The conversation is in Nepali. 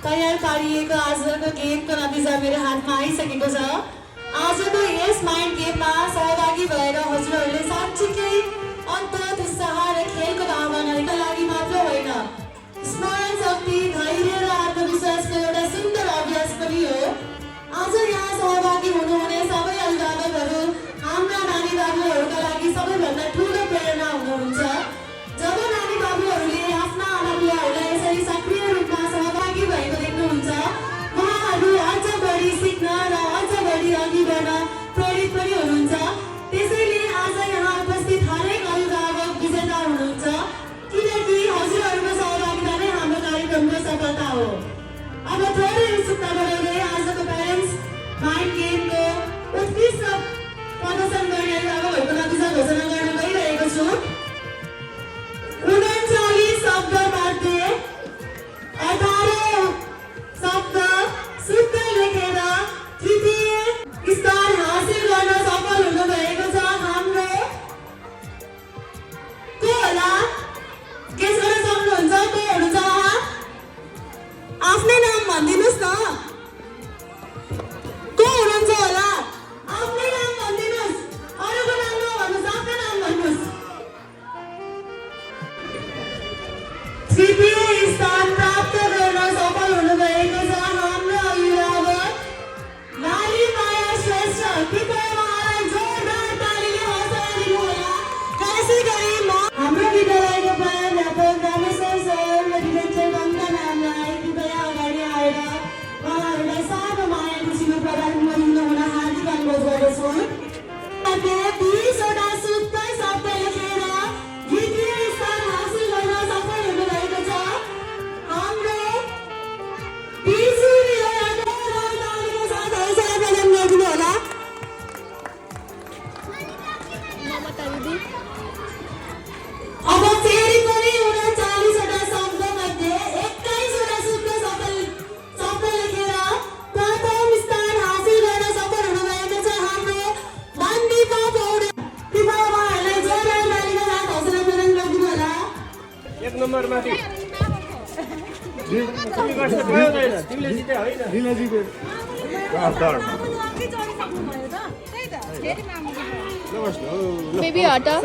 तयार पारिएको आजको गेमको नतिजा मेरो हातमा आइसकेको छ। आजको यस माइन्ड गेममा सहभागी भएर हजुरहरूले साँच्चीकै अन्तत उत्साह र खेलको भावनाका लागि मात्र होइन, स्मरण शक्ति, धैर्य र आत्मविश्वासको एउटा सुन्दर अभ्यास पनि हो। आज यहाँ सहभागी हुनुहुने सबै अभिभावकहरू हाम्रा नानी बाबुहरूका लागि सबैभन्दा ठुलो प्रेरणा हुनुहुन्छ। जब नानी बाबुहरूले आफ्ना आमाबुवाहरूलाई यसरी सक्रिय रूपमा सहभागी भएको देख्नुहुन्छ, उहाँहरू अझ बढी सिक्न र अझ बढी अघि बढ्न प्रेरित पनि हुनुहुन्छ। त्यसैले आज यहाँ उपस्थित हरेक अभिभावक विजेता हुनुहुन्छ, किनकि हजुरहरूको सहभागिता नै हाम्रो कार्यक्रमको सफलता हो। अब थोरै उत्सुकता बढाउँदै आजको प्यारेन्ट्स माइन्ड गेमको उत्कृष्ट प्रदर्शन गर्ने अभिभावकहरूको नतिजा घोषणा गर्न गइरहेको छु। 39 शब्दमध्ये 18 शब्द शुद्ध लेखेर तृतीय स्थान हासिल गर्न सफल हुनुभएको छ हाम्रो को होला? गेस गर्न सक्नुहुन्छ? को हुनुहुन्छ उहाँ? आफ्नै नाम भनिदिनुहोस् न। को हुनुहुन्छ होला? आफ्नै नाम भनिदिनुहोस्, अरूको नाम नभन्नुहोस्, आफ्नै नाम भन्नुहोस्। तृतीय स्थान प्राप्त गर्न सफल हुनुभएको छ हाम्रो अभिभावक नारी माया श्रेष्ठ। कृपया उहाँलाई जोरदार तालीले हौसला दिनुहोला। त्यसै गरी हाम्रो विद्यालयको प्राध्यापक रामेश्वर सर र डिरेक्टर गङ्गा म्यामलाई कृपया अगाडि आएर उहाँहरूलाई सानो माया खुसीमा प्रदान गरिनु हुन हार्दिक अनुरोध गर्दछु। 20वटा शुद्ध शब्द लेखेर द्वितीय स्थान हासिल गर्न सफल हुनुभएको छ हाम्रो बिजुलीलाई जोरदार तालीको साथ हौसला प्रदान गरिदिनु होला। अब फेरि पनि 39वटा शब्दमध्ये 21वटा शुद्ध शब्द लेखेर प्रथम स्थान हासिल गर्न सफल हुनुभएको छ हाम्रो मन्दिपा पौडेल। कृपया उहाँहरूलाई जोरदार तालीको साथ हौसला प्रदान गरिदिनु होला। एक नम्बर माथि तिमी गर्छ भयो छैन, तिमीले जिते होइन तिमीले जिते बेबी हटा